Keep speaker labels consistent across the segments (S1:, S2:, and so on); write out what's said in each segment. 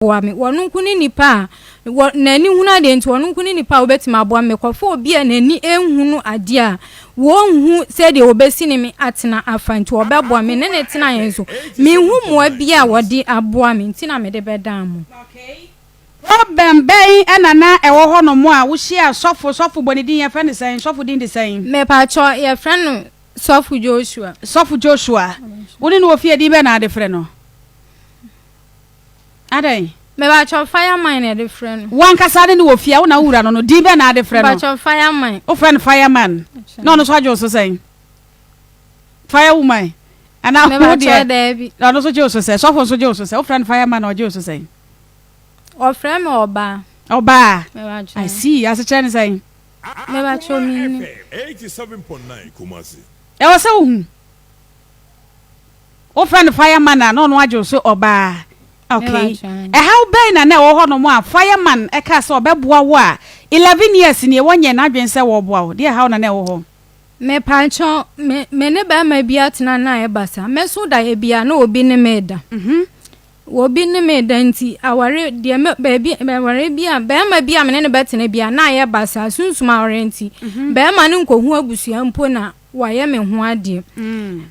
S1: Boa me. Ɔno nko ne nipa a wɔ n'ani hunu adeɛ nti ɔno nko ne nipa a ɔbɛtumi aboa me. Mekɔfa obi a n'ani nhunu adeɛ a wɔnhu sɛdeɛ wɔbɛsi ne me atena afa nti ɔbɛboa me. Ne ne tenaeɛ nso menhu mmoa bi a wɔde aboa me nti na mede bɛdaa mo.
S2: Problem bɛn na na ɛwɔ hɔ nom a wohyiaa sɔfo, sɔfo bɔ ne din yɛfrɛ no sɛn, sɔfo din de sɛn?
S1: Mepakyɛ yɛfrɛ no Sɔfo Joshua.
S2: Sɔfo Joshua, wo ne no wɔ fie din bɛn na wode frɛ no? Adɛn?
S1: Mepakyɛw fireman na yɛde frɛ no.
S2: Wo ankasa ne no wɔ fie a, wo na wo wura no no, din bɛn na wode frɛ no?
S1: Mepakyɛw fireman.
S2: Wofrɛ no fireman. Na ɔno nso agye wo so sɛn? Firewoman? Anaa wo deɛ?
S1: Mepakyɛw daabi.
S2: Na ɔno nso gye wo so sɛ? Sɔfo nso gye wo so sɛ? Wofrɛ no fireman na ɔgye wo so sɛn?
S1: Ɔfrɛ me ɔbaa.
S2: Ɔbaa?
S1: Mepakyɛw.
S2: I see. Asekyerɛ ne sɛn?
S1: Mepakyɛw mennim.
S2: Ɛwɔ sɛ wohu. Wofrɛ no fireman a na ɔno agye wo so ɔbaa. Okay. Ɛhaw bɛn na na ɛwɔ hɔnom a fireman kaa sɛ ɔbɛboa wo a 11 years nie wɔnyɛɛ n'adwene sɛ wɔreboa wo? Deɛ ɛhaw na na ɛwɔ hɔ?
S1: Mepakyɛw, me me ne barima bi atena na ayɛ basaa. Mɛso daeɛ bi a na obi ne me reda. Obi ne me reda nti aware deɛ mɛ baabi aware bi a barima bi a me ne no bɛtena bi a na ayɛ basaa. Sunsum aware nti barima no nkɔhu abusua mpo na wayɛ me ho adeɛ.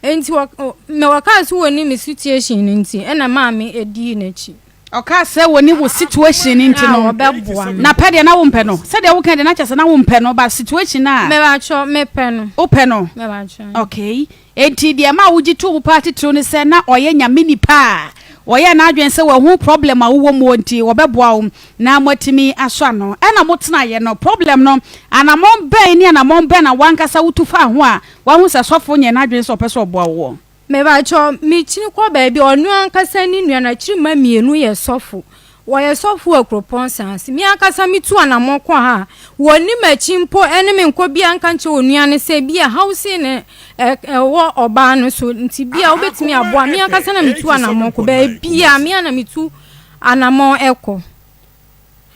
S1: Nti wɔ me wɔkaa sɛ wɔnim me situation no nti ɛna maa me ɛdii n'akyi.
S2: Ɔkaa sɛ wɔnim wo situation no nti no.
S1: A wɔbɛboa me.
S2: Na pɛ deɛ na wompɛ no. Sɛdeɛ woka deɛ na kyerɛ sɛ na wompɛ no but situation no a.
S1: Mebakyɛ mepɛ no.
S2: Wopɛ no?
S1: Mebakyɛ.
S2: Okay. Enti deɛ ɛma wogye too mu paa titiriw ne sɛ na ɔyɛ Nyame nipa a ɔyɛɛ n'adwene sɛ wahu problem a wowɔ mu nti ɔbɛboa wo na moatumi asɔ ano. Ɛna motenaeɛ no, problem no, anammɔn bɛn ne anammɔn bɛn na w'ankasa wotu faa ho a woahu sɛ sɔfo nyɛɛ n'adwene sɛ ɔpɛ sɛ ɔboa woɔ?
S1: Mepakyɛw, mekyini kɔ baabi a ɔno ankasa ne nua no akyiri mma mmienu yɛ sɔfo. Wɔyɛ sɔfo wɔ kuropɔn san ase. Me ankasa mitu anammɔn kɔ ha a, wɔnni m'akyi mpo ne me nkɔ biara nka nkyerɛ onua no sɛ ebia haw sei na ɛwɔ ɔbaa no so nti bia wobɛtumi aboa. Me ankasa na metu anammɔn kɔ baabiara, me ara na metu anammɔn kɔ.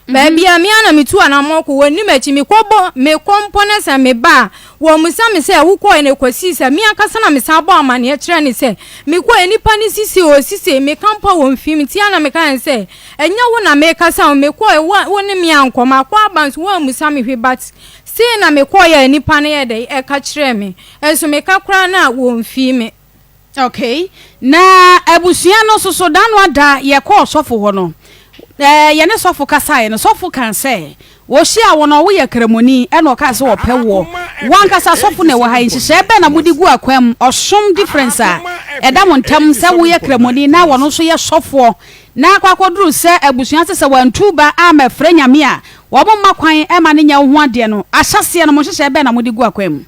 S1: Baabi a me ara na metu anammɔn kɔ, wɔnni m'akyi. Mekɔbɔ, mekɔ mpo na sɛ meba a, wɔmmisa me sɛ, 'Wokɔe no, ɛkɔsii sɛ? Me ankasa na mesan bɔ amanneɛ kyerɛ no sɛ, 'Mekɔe, nnipa no si sei o, si sei. Meka mpo a, wɔmfi me. Nti ara na meka no sɛ, 'Ɛnyɛ wo na merekasa o, mekɔe, wo, wo ne me ankɔ. Makɔ aba nso, woammisa me hwee, but sei na mekɔe a nnipa no yɛɛ dɛn? Ɛka kyerɛɛ me. Nso meka koraa no a, wɔmfii me.
S2: Okay. Na abusua no nso so, da no ada yɛkɔɔ sɔfo hɔ no, eh, yɛne sɔfo kasaeɛ no, sɔfo kaa sɛ, wɔhyiaa wo no, woyɛ Kramoni, ɛna ɔkaa sɛ ɔpɛ woɔ. Wo ankasa sɔfo na ɛwɔ ha yi, nhyehyɛɛ bɛn na mode gu akwan mu, ɔsom difference a ɛda mo ntam sɛ woyɛ Kramoni na wɔno nso yɛ sɔfoɔ, na akɔ akɔduru sɛ abusua te sɛ wɔantu ba ammɛfrɛ Nyame a, wɔn mma kwan mma no nyɛ wo ho adeɛ no, ahyɛseɛ no mo nhyehyɛɛ bɛn na mode gu akwan mu?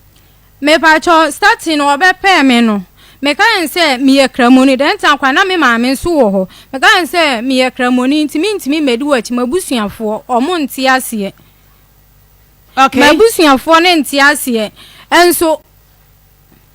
S1: Mepakyɛw, starting no wɔbɛpɛɛ me no, mekae no sɛ meyɛ Kramoni, dɛn nti koraa na me maame nso wɔ hɔ. Mekae no sɛ meyɛ Kramoni nti mentumi mmɛdi w'akyi, m'abusuafoɔ, wɔn nte aseɛ.
S2: Okay.
S1: M'abusuafoɔ no nte aseɛ. Nso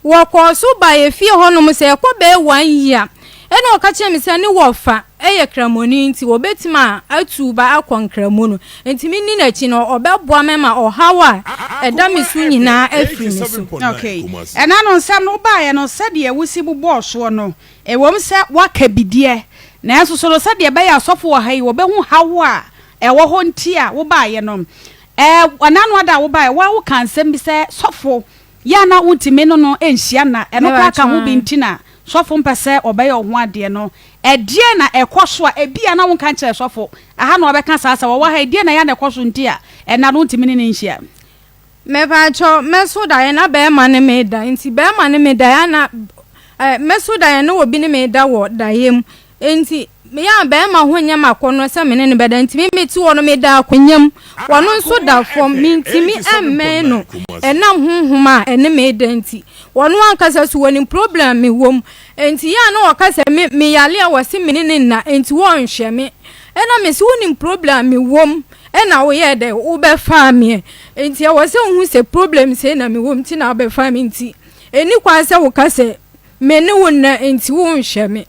S1: wɔkɔɔ so baa yɛ fie hɔnom sɛ ɛkɔ bɛyɛ one year, ɛna ɔka kyerɛɛ me sɛ ne wɔfa yɛ Kramoni nti wɔbɛtumi a atu ba akɔ Nkramu no. Enti menni n'akyi no, ɔbɛboa me ma ɔhaw a ɛda me so nyinaa afiri me so.
S2: Okay. Ɛna no nsɛm no wobaeɛ no, sɛdeɛ wosi bobɔɔ soɔ no, ɛwom sɛ woaka bi deɛ, nanso so no sɛdeɛ ɛbɛyɛ a asɔfo wɔ ha yi wɔbɛhu haw a ɛwɔ hɔ nti a wobaeɛ no, ɛɛ, ɛna no ada a wobaeɛ, wo ara wokaa nsɛm bi sɛ sɔfo yɛ a na wontumi ne no nhyia nna, ɛno koraa ka ho bi nti na sɔfo mpɛ sɛ ɔbɛyɛ wo ho adeɛ no. Ɛdeɛn na ɛkɔ so a ebia na wonka nkyerɛɛ sɔfo? Aha na wabɛka saa sɛ wɔwɔ ha yi, deɛn na ɛyɛ a na ɛkɔ so nti a ɛnna no wontumi ne no nhyia?
S1: Mepakyɛw, mɛso daeɛ na bɛɛma ne me da, nti bɛɛma ne me daeɛ a na eh, mɛso daeɛ na obi ne me da wɔ daeɛ mu, nti meyɛ a bɛɛma ho nyɛ m'akɔnnɔ sɛ me ne no bɛda, nti me mete hɔ no meda akonnwa mu, ɔno nso da fam, mentumi mmɛn no ɛnam honhom a ɛne me da nti, ɔno ankasa so wɔnim problem a mewɔ mu, Enti yɛ a na ɔka sɛ me me yare a wɔse me ne no nna enti wɔnhwɛ me. Ɛna me se wonim problem a me wom ɛna woyɛɛ dɛn wobɛfaa meɛ. Enti ɛwɔ sɛ wohu sɛ problem sei na me wom nti na wobɛfaa me nti ɛni kwan sɛ woka sɛ me ne wo nna enti wonhwɛ me.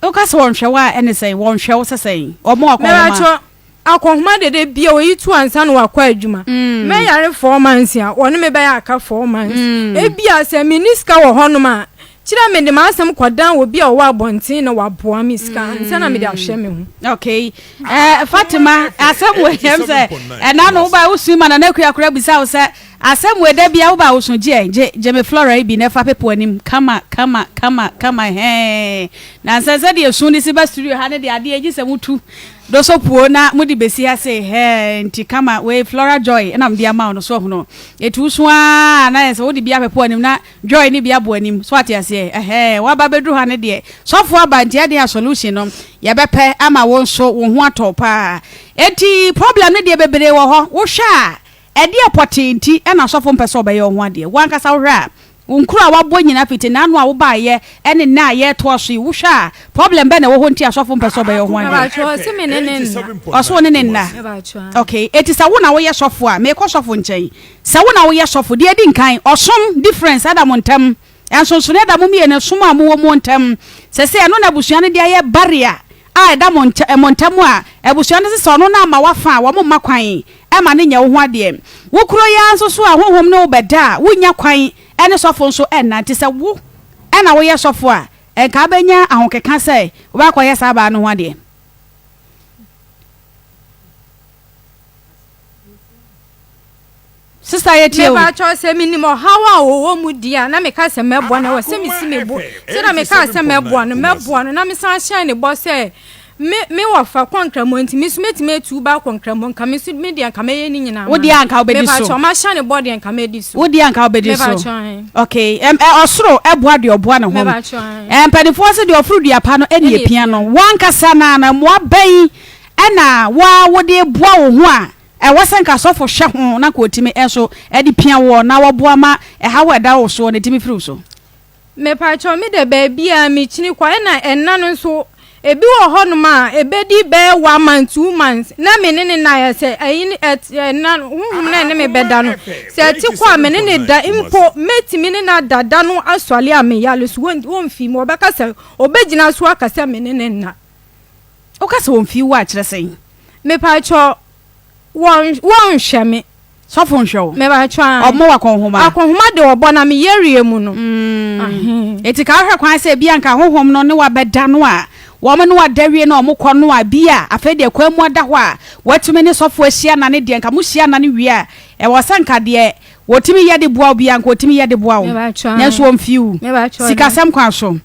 S2: Woka sɛ wɔnhwɛ wo a ɛne sɛn? Wɔnhwɛ wo sɛ sɛn? Wɔma wo akɔnhoma?
S1: Akɔnhoma dede bia oyi tu ansa na wakɔ adwuma. Mɛyare 4 months a, wɔne me bɛyɛ aka 4 months. Ebia sɛ menni sika wɔ hɔnom a, Kyerɛ mede m'asɛm kɔdan obi a ɔwɔ abɔnten na waboa me sika ansa na mede ahwɛ me ho.
S2: Okay. Eh, Fatima, asɛm wei yɛm sɛ ɛna no woba wosu ma Nana Akua koraa bisa wo sɛ asɛm wei da bia woba wosu gye gye gye me Flora yi bi na ɛfa pepo anim kama kama kama kama hɛn na nsɛ sɛ deɛ su ne si ba studio ha ne deɛ adeɛ gye sɛ mutu doso puo na mode bɛsi ha se hɛn nti kama wei Flora Joy ɛna mede ama wo no so ahono ɛtu so a na yɛ sɛ wode bi apepo anim na Joy ne bi abɔ anim, so wate aseɛ? Ɛhɛɛ, waba abɛduru ha no deɛ, sɔfo aba nti ɛdeɛn a solution no yɛbɛpɛ ama wo nso wo ho atɔ wo paa. Enti problem no deɛ bebree wɔ hɔ, wohwɛ a ɛdeɛ pɔtee nti na sɔfo mpɛ sɛ ɔbɛyɛ wo ho adeɛ? Wo ankasa wohwɛ a, wo nkuro a wabɔ nyinaa fiti n'ano a wobaeɛ ne nnɛ a yɛretoa so yi, wohwɛ a problem bɛn na ɛwɔ hɔ nti a sɔfo mpɛ sɛ ɔbɛyɛ wo ho adeɛ?
S1: Mebakyɛ, ɔse me ne ne nna.
S2: Ɔse wo ne ne nna?
S1: Mebakyɛ.
S2: Okay, eti sɛ wo na woyɛ sɔfo a, meekɔ sɔfo nkyɛn, Sɛ wo na woyɛ sɔfo, deɛ ɛdi nkan, ɔsom difference da mo ntam, nsonsonoeɛ da mo mmienu som a mowɔ mu ntam. Sɛsɛ ɛno na abusua no de ayɛ barrier a ɛda mo mo ntam a abusua no se sɛ ɔno na ama woafa a wɔn mma kwan ma no nyɛ wo ho adeɛ. Wo kuro yi ara nso so a honhom ne wo bɛda a wonnya kwan ne sɔfo nso nnante. Sɛ wo na woyɛ sɔfo a, nka wobɛnya ahokeka sɛ wobɛakɔyɛ saa baa no ho adeɛ? Sister yɛ tie o.
S1: Mepakyɛw sɛ minim ɔhaw a ɔwɔ mu di a na meka sɛ mɛboa no ɛwɔ sɛ mesi me bo sɛdeɛ mekaa sɛ mɛboa no mɛboa no na mesan hyɛɛ ne bɔ sɛ me me wɔfa kɔ nkramoɔ nti me nso mɛtumi atu wo ba akɔ nkramoɔ nka me nso me deɛ nka mɛyɛ ne nyinaa
S2: Wo deɛ anka wobɛdi so.
S1: Mepakyɛw mahyɛ ne bɔ deɛ nka mɛdi so.
S2: Wo deɛ anka wobɛdi so.
S1: Mepakyɛw ɛn.
S2: Okay ɛm ɛ ɔsoro ɛboa deɛ ɔboa ne ho.
S1: Mepakyɛw ɛn.
S2: Ɛ mpanimfoɔ se deɛ ɔforo dua pa no ɛna epia no. Wo ankasa naa no mmoa bɛn ɛna wo ara wode boa wo ho a Ɛwɔ sɛ nka sɔfo hwɛ ho na nka ɔtumi nso de pia woɔ na wɔboa ma ɛhaw a ɛda wo soɔ no tumi firi wo so.
S1: Mepakyɛw me de baabiaa mekyini kɔ ɛna ɛna no nso ebi wɔ hɔ nom a ebedi bɛyɛ one month two months na me ne ne nnaeɛ sɛ ɛyi ne ɛt ɛna no honhom no ɛne me bɛda no sɛ ɛte kɔ a me ne ne da mpo mɛtumi ne no ada da no asɔre a me yare so wɔn wɔnfii me wɔbɛka sɛ ɔbɛgyina so aka sɛ me ne ne nna.
S2: Woka sɛ wɔmfii wo a kyerɛ sɛn?
S1: Mepakyɛw, wɔn wɔnhwɛ me.
S2: Sɔfo nhwɛ wo.
S1: Mepakyɛw ae.
S2: Ɔmmɔ wo akɔnhoma.
S1: Akɔnhoma de ɔbɔ na me yareɛ mu no. Ahee.
S2: Enti ka wohwɛ kwan sɛ ebia nka honhom no ne wo abɛda no a, wɔn ne wo ada wie na wɔn kɔ no a, bi a afei deɛ kwan mu ada hɔ a, woatumi ne sɔfo ahyia nna ne deɛ nka mohyia nna no wie a, ɛwɔ sɛ nka deɛ wɔtumi yɛ de boa wo biara nka wɔtumi yɛ de boa wo.
S1: Mepakyɛw ae.
S2: Nanso wɔmfii wo.
S1: Mepakyɛw dabi.
S2: Sikasɛm kwan so.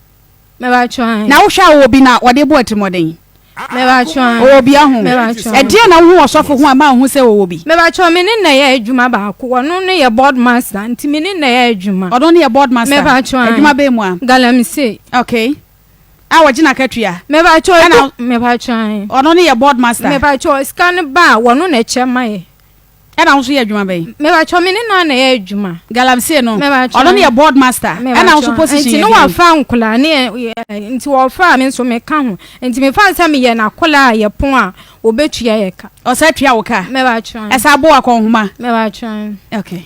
S1: Mepakyɛw ae.
S2: Na wohwɛ a ɔwɔ bi na wɔde bɔ atirimuɔden?
S1: Mebakyɛw ae.
S2: Ɔwɔ bi ahu?
S1: Mebakyɛw ae.
S2: Ɛdeɛn na wohu wɔ sɔfo ho a ɛma wohu sɛ ɔwɔ bi?
S1: Mebakyɛw me ne no na ɛyɛ adwuma baako. Ɔno no yɛ board master nti me ne no na ɛyɛ adwuma.
S2: Ɔno no yɛ board master?
S1: Mebakyɛw ae.
S2: Adwuma bɛn mu a?
S1: Galamsey.
S2: Okay. A wɔgye n'akatua?
S1: Mebakyɛw
S2: Ɛna.
S1: ebi mebakyɛw ae.
S2: Ɔno no yɛ board master?
S1: Mebakyɛw sika no ba a wɔno na ɛkyɛ ma yɛ.
S2: Ɛna wo nso yɛ adwuma bɛn?
S1: Mebakyɛw me ne no na ɛyɛ adwuma.
S2: Galamsey no.
S1: Mebakyɛw.
S2: Ɔno no yɛ board master. Ɛna wo nso position
S1: yɛ
S2: deɛn?
S1: Nti no wafa nkwadaa ne nti wɔfaa me nso meka ho. Nti mefa no sɛ meyɛ n'akwadaa a yɛpɔn a obetua yɛ ka.
S2: Ɔsan tua wo ka?
S1: Mebakyɛw.
S2: Ɛsan bɔ wo akɔnhoma?
S1: Mebakyɛw.
S2: Okay.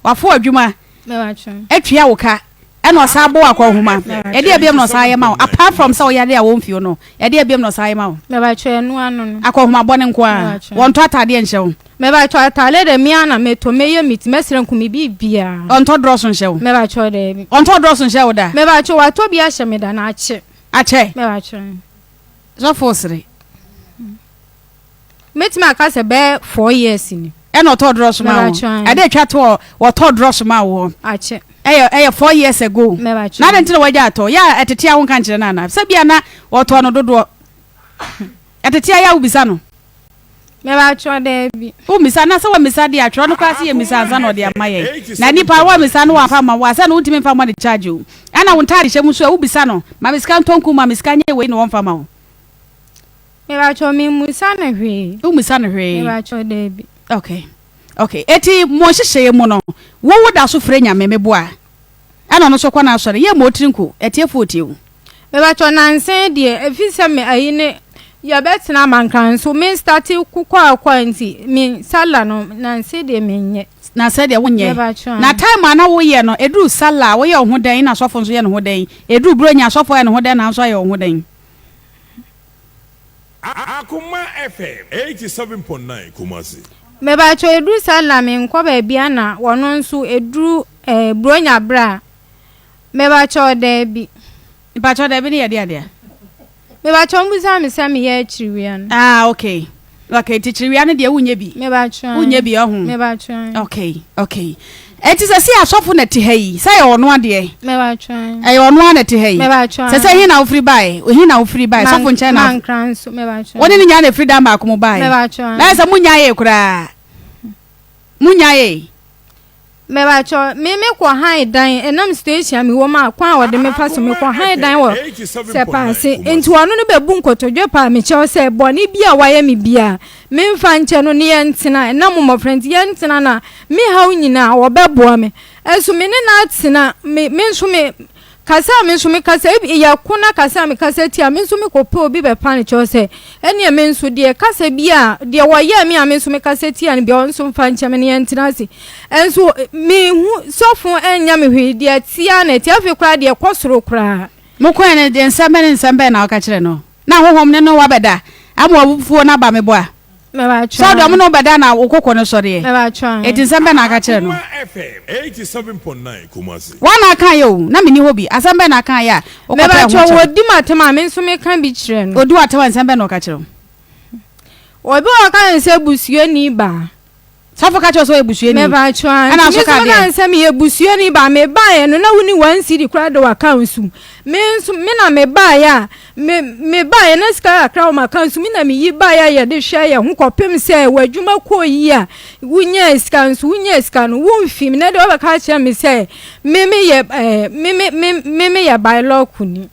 S2: Wafo adwuma.
S1: Mebakyɛw.
S2: Atua wo ka. Ɛna ɔsan bɔ wo akɔnhoma. Ɛdeɛn biom na ɔsan yɛ ma wo? Apart from sɛ ɔyare a wɔmfi wo no, ɛdeɛn biom na ɔsan yɛ ma wo?
S1: Mebakyɛw ɛno ano no.
S2: Akɔnhoma bɔ no nko ara?
S1: Mebakyɛw.
S2: Wɔntɔ ataadeɛ nhyɛ wo?
S1: Mebakyɛw ataale deɛ me ara na metɔ, mɛyɛ me ti, mɛsrɛ nko me biribiara.
S2: Ɔntɔ drɔso nhyɛ wo?
S1: Mebakyɛw daabi.
S2: Ɔntɔ drɔso nhyɛ wo da?
S1: Mebakyɛw watɔ bi ahyɛ me da na akyɛ.
S2: Akyɛ?
S1: Mebakyɛw.
S2: Sɔfo sere.
S1: Mɛtumi aka sɛ bɛyɛ 4 years ni.
S2: Ɛna ɔtɔɔ drɔs maa wo? Ɛde atwa to wɔtɔɔ drɔs maa wo?
S1: Akyɛ.
S2: Ɛyɛ ɛyɛ 4 years ago.
S1: Mɛbatwɛn.
S2: Na adɛn nti na wagya atɔ? Yɛ a ɛtete a wonka nkyerɛ no anaa? Sɛ bia na wɔtɔɔ no dodoɔ. Ɛtete a yɛ a wobisa no?
S1: Mɛbatwɛn daabi.
S2: Wommisa na sɛ wammisa deɛ atwerɛ no koraa sɛ yɛmmisa ansa na ɔde ama yɛn. Na nipa wammisa no wamfa amma wo a sɛ no wontumi mfa mmɔ ne charge o. Ɛna wo ntaade hyɛ mu nso a wobisa no ma me sika ntɔ nku ma me sika nyɛ wei na wɔmfa ma wo.
S1: Mebakyɛw memmisa no hwee.
S2: Wommisa no hwee?
S1: Mebakyɛw daabi.
S2: Okay. Okay. Eti mo nhyehyɛeɛ mu no, wo wo da so frɛ Nyame, meboa? Ɛna ɔno nso kɔ n'asɔre. Yɛ mmɔ tiri nko, atiefoɔ tie wo.
S1: Mebakyɛw nansa yi deɛ, ɛfiri sɛ me ayi ne yɛbɛtena Amankran nso, me starte kokɔ akɔ nti, me sala no nansa yi deɛ menyɛ.
S2: Nansa yi deɛ wonyɛ.
S1: Mebakyɛw.
S2: Na time a na woyɛ no, ɛduru sala a, woyɛ wo ho dɛn na sɔfo nso yɛ ne ho dɛn? Ɛduru Buronya a, sɔfo ayɛ ne ho dɛn na wo nso ayɛ wo ho dɛn?
S3: Akoma FM 87.9 Kumasi.
S1: Mepakyɛw eduru saa na me nkɔ baabi a na wɔno nso eduru eh bronya berɛ a. Mebakyɛw daabi.
S2: Mepakyɛw daabi ne yɛ deɛ adeɛ.
S1: Mebakyɛw mbusa me sɛ meyɛ akyiriwia no.
S2: Ah okay okay nti kyiriwia no deɛ wonyɛ bi.
S1: Mebakyɛw.
S2: Wonyɛ bi ɔho.
S1: Mebakyɛw.
S2: Okay okay. Eti sɛ si asɔfo na ti ha yi sɛ yɛ ɔno adeɛ.
S1: Mebakyɛw.
S2: Ɛyɛ ɔno ara na ti ha yi.
S1: Mebakyɛw.
S2: Sɛ sɛ hin na wofiri bae hin na wofiri bae sɔfo nkyɛn na.
S1: Mankra nso mebakyɛw.
S2: Wɔne ne nyinaa na efiri dan baako mu bae.
S1: Mebakyɛw.
S2: Na yɛ sɛ mo nya yɛ koraa. Mo nya yɛ.
S1: Mebakyɛw, me me kɔ han dan, ɛnam situation a mewɔ mu a, kwan a wɔde me fa so, me kɔ han dan wɔ Sɛpaase. Nti ɔno no bɛbu nkotodwe paa me kyɛw sɛ bɔne bi a wayɛ me biara, me nfa nkyɛ no ne yɛntena, ɛnam mmɔfra nti yɛntena na me haw nyinaa ɔbɛboa me. Ɛnso me ne no atena, me, me nso me, Kasa a me nso mekasa, ebi yɛ ko na kasa a mekasa tia, me nso mekɔpɛ obi bɛpa no kyɛw sɛ, ɛneɛ me nso deɛ kasa bi a, deɛ wɔyɛɛ me a me nso mekasa tia no bia ɔno nso mfa nkyɛ me na yɛntena ase. Nso mehu sɔfo ɛnyɛ me hwee, deɛ ɛteɛ ara na ɛteɛ, afei koraa deɛ ɛkɔ soro koraa.
S2: Mokɔɛ no, deɛ nsɛm bɛn ne nsɛm bɛn na woka kyerɛɛ no? Na honhom no ne wo abɛda ama w'abufuo no aba me bo a? Sɛ ɔde ɔmo ne wo bɛda na wo koko no sɔreɛ. Enti nsɛm bɛn na aka kyerɛ no? Woa na aka yɛ o, na menni hɔ bi. Asɛm bɛn na aka yɛ a wokɔpɛɛ ho kyɛw?
S1: Wɔdi m'atɛm a, me nso meka bi kyerɛ no.
S2: Ɔdi w'atɛm a, nsɛm bɛn na ɔka kyerɛ wo?
S1: Obi wɔ hɔ ɔka ne sɛ busuani baa.
S2: Sɔfo ka kyerɛ wo sɛ ɔyɛ busuani.
S1: Mepakyɛw a,
S2: Ɛna
S1: nti
S2: nso
S1: me
S2: ka
S1: nso meka
S2: deɛ?
S1: no sɛ meyɛ busuani ba. Mebaeɛ no na wonni one cedi koraa da w'account so. Me nso me na mebaeɛ a, me mebaeɛ na sika kakra wɔ m'account so, me na meyi baeɛ a yɛde hwɛ yɛn ho kɔpem sɛ w'adwuma kɔɔ yie a wonyaa sika nso wonyaa sika no womfi me na deɛ wobɛka akyerɛ me sɛ me meyɛ ɛɛ me me me me meyɛ by law kuni.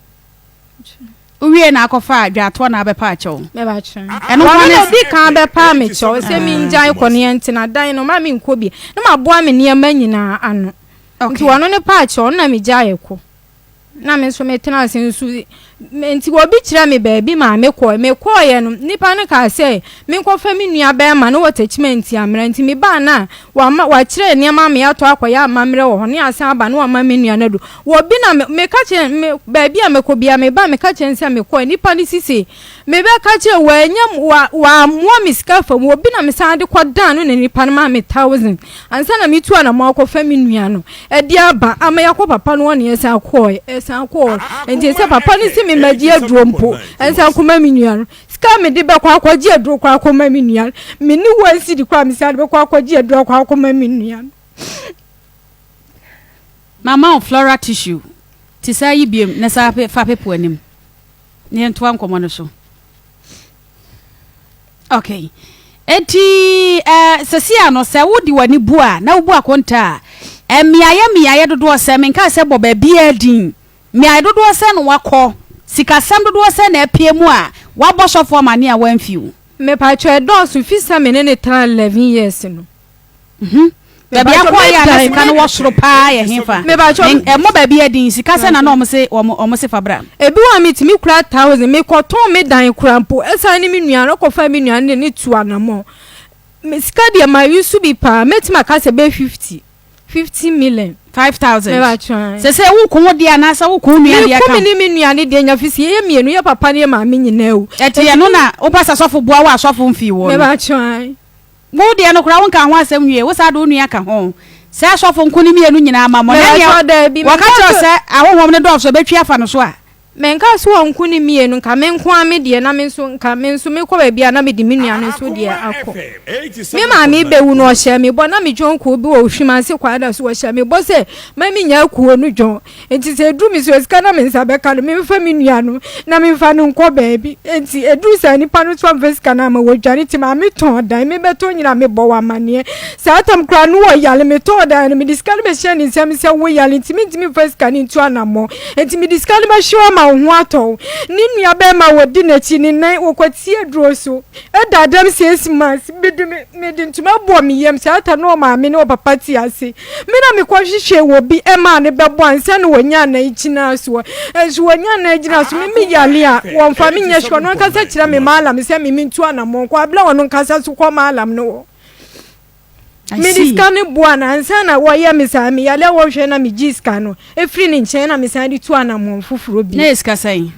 S2: Wowiee na akɔfaa dwaatoa na abɛpa akyɛw.
S1: Ɛno nko ne. Ɔno kan bɛpaa me kyɛw sɛ mengyae kɔ ne yɛntena dan no ma menkɔ bi na maboa me nneɛma nyinaa ano. Nti ɔno ne paa kyɛw no na megyae kɔ. Na me nso metena ase nso nti obi kyerɛ me baabi maa mekɔe. Mekɔeɛ no nipa no kaa sɛ menkɔfa me nua bɛrima no wɔ Techiman Ntiammerɛ nti mebaa no a wama wakyerɛ nneɛma ama yɛatɔ akɔyɛ amammerɛ wɔ hɔ ne asan aba na wama me nua no adu. Wɔ bi na me meka kyerɛ me baabi a mekɔ biara meba meka kyerɛ no sɛ mekɔe nipa no sise mebɛka kyerɛ wanya wa wammoa me sika fam wɔ bi na mesan de kɔ dan no na nipa no maa me thousand ansa na metu anamɔ akɔfa me nua no ɛde aba ama yɛakɔ papa no hɔ na yɛsan kɔe ɛsan kɔɔ nti sɛ papa no si me magye aduro mpo ɛnsan kɔma me nua no sika a mede bɛkɔ akɔgye aduro kɔ akɔma me nua no me ne wɔn si de kɔ a mesan de bɛkɔ akɔgye aduro akɔ akɔma me nua no.
S2: Mama wo floral tissue te saa yi biom na saa fa pepe w'anim na yɛntoa nkɔmmɔ no so. Okay. Enti eh, sɛsi a no sɛ wode w'ani bu a na wobu akonta a, mmeaeɛ mmeaeɛ dodoɔ sɛ menkaa sɛ bɔ baabiara din, mmeaeɛ dodoɔ sɛ na wakɔ, sikasɛm dodoɔ sɛ na apue mu a wabɔ sɔfo amane a wamfi wo.
S1: Mepakyɛ ɛdɔɔso fi sɛ me ne no tena 11 years no.
S2: Mhm. Baabi akɔ yɛ a na sika no wɔ soro paa yɛ hefa? Ɛmmɔ baabi yɛ din sika sɛ na na wɔn se wɔn se fa bra.
S1: Ebi wɔ a metumi kura thousand mekɔtɔn me dan kura mpo ɛsan ne me nua no kɔfa me nua no de ne tu anamɔ sika deɛ ma use bi paa mɛtumi aka sɛ bɛyɛ 50 50 million.
S2: 5000. Sɛ sɛ woko wo deɛ anaasɛ woko wo nua deɛ ka.
S1: Meko me ne me nua ne deɛ nya fi sɛ yɛyɛ mmienu yɛ papa ne yɛ maame nyinaa wu.
S2: Ɛte yɛ no na wopɛ sɛ sɔfo boa wo a sɔfo mfii woɔ no.
S1: Mebatwɛn.
S2: Wo deɛ no koraa wonkaa ho asɛm nwiee, wo saa de wo nua ka ho. Sɛ asɔfo nko ne mienu nyinaa ma mo, na ɛneɛ wɔka kyerɛ wo sɛ ahonhom no dɔɔso a ɛbɛtwi afa no so a.
S1: Menkaa sɛ wɔn nko ne mienu, nka me nko ara me deɛ na me nso nka me nso mekɔ baabi a na mede me nua no nso deɛ akɔ. Me maame rebɛwu no ɔhyɛɛ me bɔ, na me dwonkuo bi wɔ Ohwim ase Kwaada so, ɔhyɛɛ me bɔ sɛ ma mennya kuo no dwon. Enti sɛ ɛduru me so a, sika na me nsa bɛka no, memfa me nua no na memfa no nkɔ baabi. Enti ɛduru saa nipa no so amfa sika no amma, wɔdwane. Nti maame tɔn dan, mebɛtɔ nyina mebɔ wo amanneɛ. Saa tam koraa no wɔyare, metɔɔ dan no, mede sika no bɛhyɛɛ ne nsam sɛ woyare nti mentumi mfa sika no ntu anammɔn. Enti mede sika no bɛhwɛ wo ama wo ho atɔ wo. Ne nua bɛrima a wɔdi n'akyi, ne nan, wɔkɔte aduro so. Ɛda dɛm six months, mede me mede ntoma bɔɔ me yam, saa ta no ɔmaame ne ɔpapa te ase. Me na mekɔhwehwɛɛ wɔ bi maa no bɛbɔ ansa na wɔnya anan gyinaa soɔ. Nso wɔnya anan gyina so, me meyare a, wɔmfa me nyɛ hwee. Ɔno ankasa kyerɛ me maalam sɛ me mentu anammɔn nkɔ, aberɛ a ɔno ankasa nso kɔ maalam no hɔ. Mede sika no boa no ansa na wɔyɛ me saa, meyare a wɔhwɛ na megye sika no firi ne nkyɛn na mesan de tu anammɔn foforɔ bio.
S2: Na ɛyɛ sika sɛn?